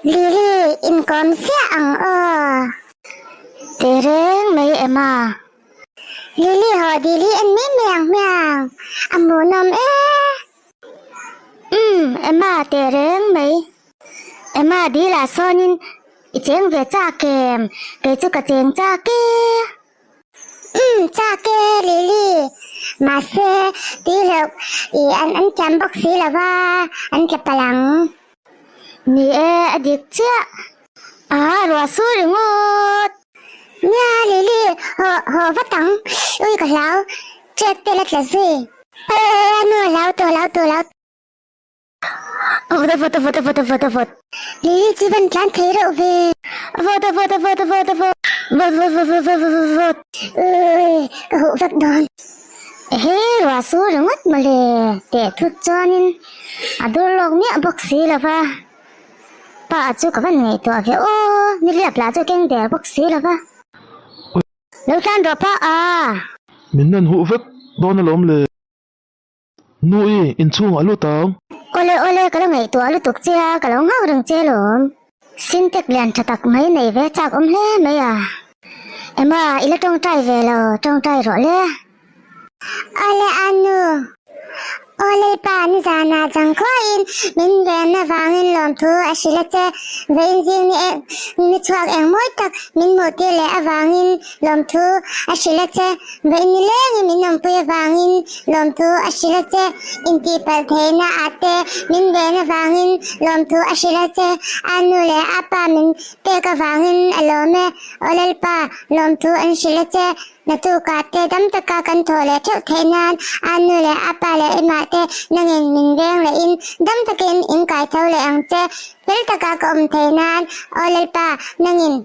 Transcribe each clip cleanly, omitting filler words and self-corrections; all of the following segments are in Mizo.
Lily, inkawm ziah ang aw. Tehreng mai Emma. Lily haw dil hi en mai mai ang hmiang, a hmuhnawm e. Umm, Emma tehreng mai. Emma dilah sawnin i cheng ve chak em? Kei chu ka cheng chak e. Umm, chak e Lily. Mahse, tui hlauh i an an thiam bawk si lo va, an tla palh ang. Ni e, a dik chiah. Aa, ruah sur ringawt. Nia Lily, haw haw vat ang. Ui ka hlau, trek te la tla zui. Aw, nu hlau tawh hlau tawh hlau. Vawt a vawt a vawt a vawt a vawt a vawt. Lily chu van tlan thei reuh ve. Vawt a vawt a vawt a vawt a vawt. Vawt vawt vawt vawt vawt vawt vawt. Ui, ka huh vek dawn. Ehe, ruah sur ringawt mawle teh thut chuanin a dur lawk miah bawk si lo va. Pa chu ka van ngaihtuah ve aw, niliap lah chu keng der bawk si lo va. Lo tlan rawh pa a. Min nan huh vek dawn alawm le. Nu i, inchhungah lut ang. Awle awle, ka lo ngaihtuah lutuk che a, ka lo nghak reng che alawm. Sintek lian tha tak mai nei ve chak awm hle mai a. Emma, i la tawngtai ve lo, tawngtai rawh le. Awle a nu. Awle pa, nizanah changkhuain min venna vangin lawmthu a hrilh a che. Vein zing ni eng ni chhuak eng mawi tak min hmuh tir leh avangin lawmthu a hrilh a che. Vein ni lengin min awmpui avangin lawmthu a hrilh a che. Intihpalh theihna ah te min ven avangin lawmthu a hrilh a che. A nu leh a pa min pek avangin a lawm e. Aw Lalpa, lawmthu an hrilh a che. Naktukah te dam taka kan thawh leh theuh theih nan a nu leh a pa leh imah te nangin min veng lehin dam takin in kai tho leh ang che. Fel taka ka awm theih nan Aw Lalpa, nangin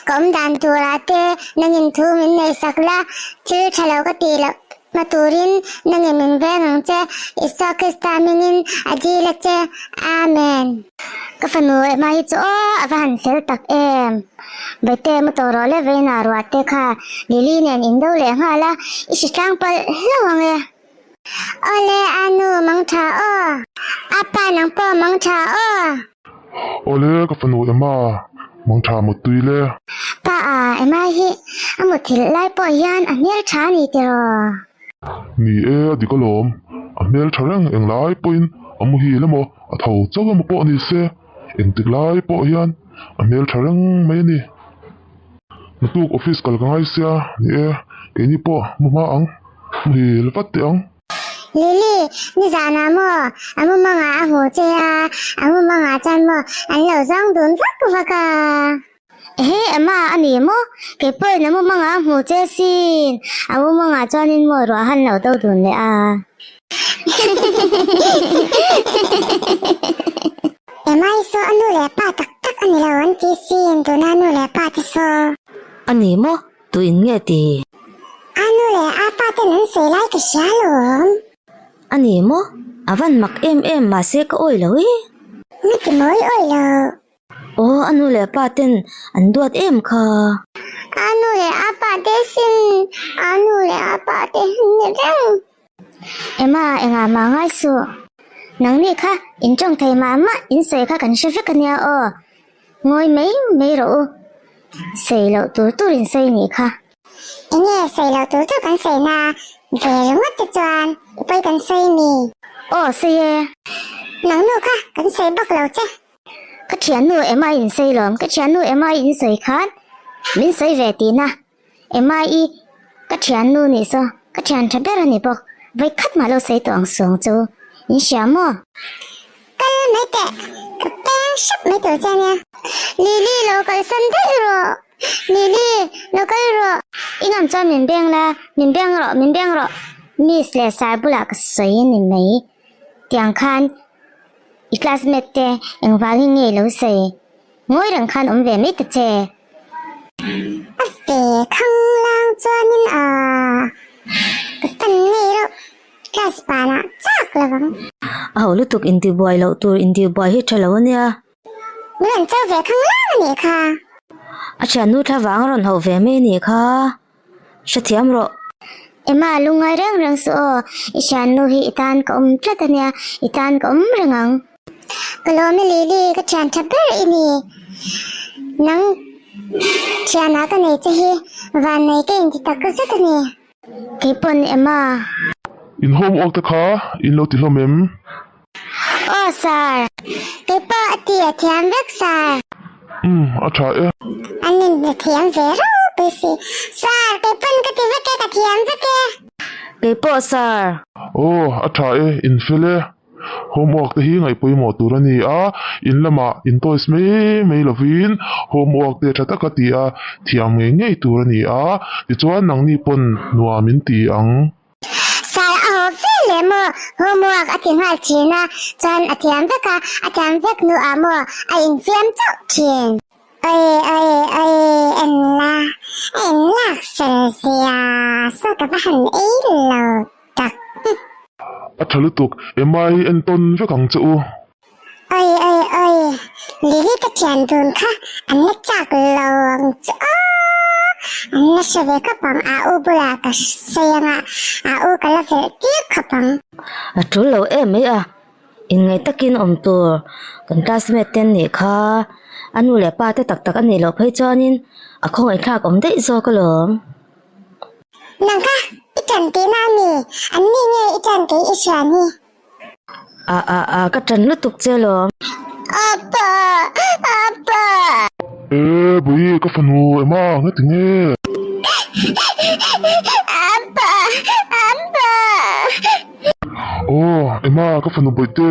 ka awm dan turah te nangin thu min neihsak la, thil tha lo ka tih loh hma turin nangin min veng ang che. Isua Krista hmingin a dil a che. Amen. Ka fanu Emma hi chu aw a va han fel tak em. Bete mu tawh rawh le Veina ruah te kha Lily nen in do leh nghal a, i hri tlang palh hlauh ang e. Awle a nu mang tha aw. A pa nang pawh mang tha aw. Awle ka fanu Emma mang tha muttui le. Pa a Emma hi a muthilh lai pawh hian a hmel tha a ni tiraw? Ni e a dik alawm, a hmel tha reng englai pawhin a muhil emaw a tho chauh emaw pawh ni se. Engtik lai pawh hian a hmel tha reng mai a ni. Naktuk office kal ka ngai sia ni e, keini pawh mu hma ang, muhil vat teh ang. Lily, nizanah maw a mumangah a hmu che a, a mumangah chuan maw an lo zawng dun vak vak a. Ehe Emma a ni maw? Kei pawhin a mumangah a hmu che sin, a mumangah chuanin maw ruah han lo do dun leh a. Emma hi saw a nu leh pa tak tak a ni lo an ti sin, tuna nu leh pa te saw. A ni maw? Tuin nge ti? A nu leh a pa ten an sawi lai ka hria alawm. A ni maw? A van mak em em mahse ka awih lo i. Nga ti mawi awih lo. Aw a nu leh a pa ten an duat em kha. A nu leh a pa te sin, a nu leh a pa te ni reng. Emma engah mah ngai suh. Nangni kha in tawng thei mah mah in sawi kha kan hre vek ania aw. Ngawi mai mai rawh u. Sawi loh tur tur in sawi nih kha. Enge sawi loh tur tur kan sawi na ve ringawt te chuan i pawi kan sawi mi? Aw sawi e. Nangnu kha kan sawi bawk lo che. Ka thiannu Emma in sawi lawm, ka thiannu Emma in sawi khan min sawi ve tihna. Emma i ka thiannu nih saw ka thian tha ber a ni bawk, vawi khat mah lo sawi tawh ang suang chu in hria maw? Kal mai teh, ka peng hrep mai tur che ania. Lily lo kalsan daih rawh, Lily lo kal rawh. I ngam chuan min beng la, min beng rawh, min beng rawh, Miss leh Sir bulah ka sawi a ni mai. Tiang khan i classmate te engvangin nge i lo sawi? Ngawi reng khan awm ve mai ta che. A ve khang lang chuanin a ka fan ngei reuh class banah chak lo ang. A ho lutuk intibuai loh tur intibuai hi tha lo ania. Min rawn cho ve khang lang a nih kha. A thiannu thla vang a rawn hauh ve mai a nih kha. Hrethiam rawh. Emma lungngai reng reng suh aw, i thiannu hi i tan ka awm tlat ania, i tan ka awm reng ang. Ka lawm e Lily, ka thian tha ber i ni. Nang thianah ka nei che hi vannei ka inti tak zet a ni. Keipawn Emma. In homework te kha in lo ti hlawm em? Aw sir. Keipawh a ti a thiam vek sir. Umm a tha e. An inhne thiam ve ropui si. Sir, keipawn ka ti vek e, ka thiam vek e. Keipawh sir. Aw a tha e, in fel e. Homework te hi ngaihpawimawh tur a ni a, in lamah in toys mai mai lovin homework te tha taka ti a thiam ngei ngei tur a ni a, tichuan nangni pawn nuam in ti ang. Sir a haw ve leh maw homework a ti nghal thin a, chuan a thiam vek a, a thiam vek hnuah maw a infiam chauh thin. Oi oi oi en la, a inlak fel zia saw ka va han ei lo tak. A tha lutuk, Emma-i entawn vek ang che u. Oi oi oi, Lily ka thian dun kha an la chak lo ang chu aw, an la hre ve khawp ang, a u bulah ka sawi anga a u ka la velh tir khawp ang. A tul lo em mai a, inngaih takin awm tur kan classmate te an nih kha, a nu leh pa te tak tak a nih loh phei chuanin a khawngaihthlak awm daih zawk alawm. Nang kha i tan tihna a mi? An ni nge i tan kei i hrian hi? A a a ka tan lutuk che alawm. Apa! Apa! E Bawihi ka fanu ema ngati nge? Apa! Apa! Aw ema ka fanu Bawihte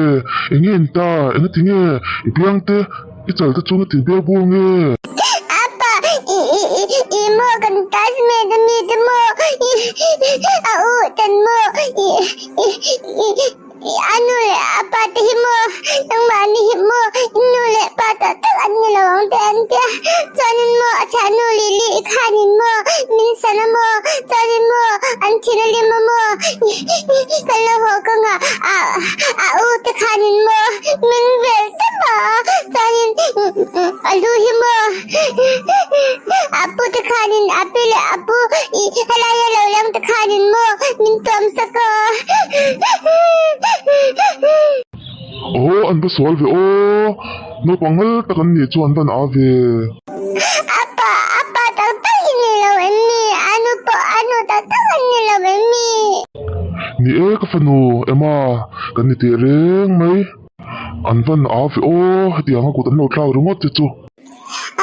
enge in ta engati nge i biang te i chal te chu ngati bial bur nge? Apa! I i i i maw kan classmate ami te maw i a u tan maw i A nu leh a pa te hi maw nangmahni hi maw i nu leh pa tak tak an ni lo ang te an tia chuanin maw a chhah nu Lily i khanin maw min san a maw chuanin maw an thin a lim a maw kan lo haw kawngah a a u te khanin maw min vel tawp a chuanin a lu hi maw a pu te khanin a pi leh a pu i helai a lo lang te khanin maw min tuam sak a. Aw an va sual ve aw, naupang ngal tak an nih chu an van a ve. Apa apa tak tak i ni lo em mi? Anu pawh anu tak tak an ni lo em mi? Ni e ka fanu Emma kan ni teh reng mai. An van a ve aw, hetiang a kut an lo thlak ringawt che chu.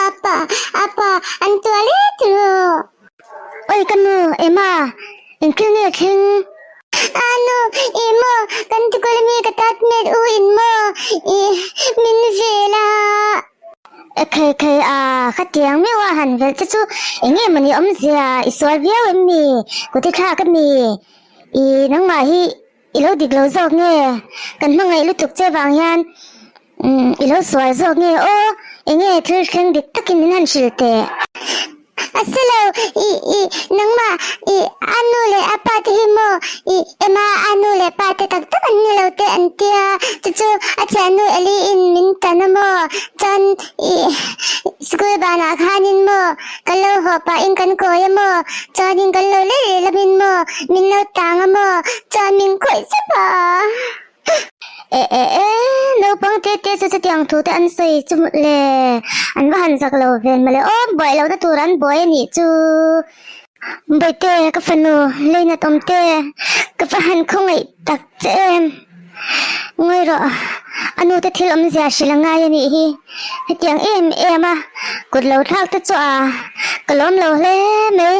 Apa, apa, an tuah let rawh. Oi ka nu, Emma, engthil nge thleng? A nu, i maw, kan tukul mi ka tat met u in maw, i min vel a. E khei khei a, khatiang meuh a han velh che chu eng nge mawni awmzia, i sual viau em ni, kut i thlak a mi, i nangmah hi I lo dik lo zawk nge? Kan hmangaih lutuk che vang hian i lo sual zawk nge aw? Enge thil thleng dik takin min han hrilh teh? A si lo, i, i, nangmah, i, a nu leh a pa te hi maw, i, Emma a nu leh pa te tak tak an ni lo te an tia, chu chu a thiannu Eli in min tan a maw? Chuan, i, school banah khanin maw Kan lo haw pahin kan kawi a maw? Chuanin kan lo leh leh lamin maw? Min lo tang a maw? Chuan min khawih chep a. E e e, naupang te te chu chutiang thu te an sawi chu le, an va han zak lo vel mawle aw, buai lohna tur an buai a nih chu. Bawihte, ka fanu, leinat awm te, ka va han khawngaih tak che em. Ngawi rawh, a nu te thil awmzia hrilh a ngai a nih hi. Hetiang em em a kut lo thlak te chu a ka lawm lo hle mai.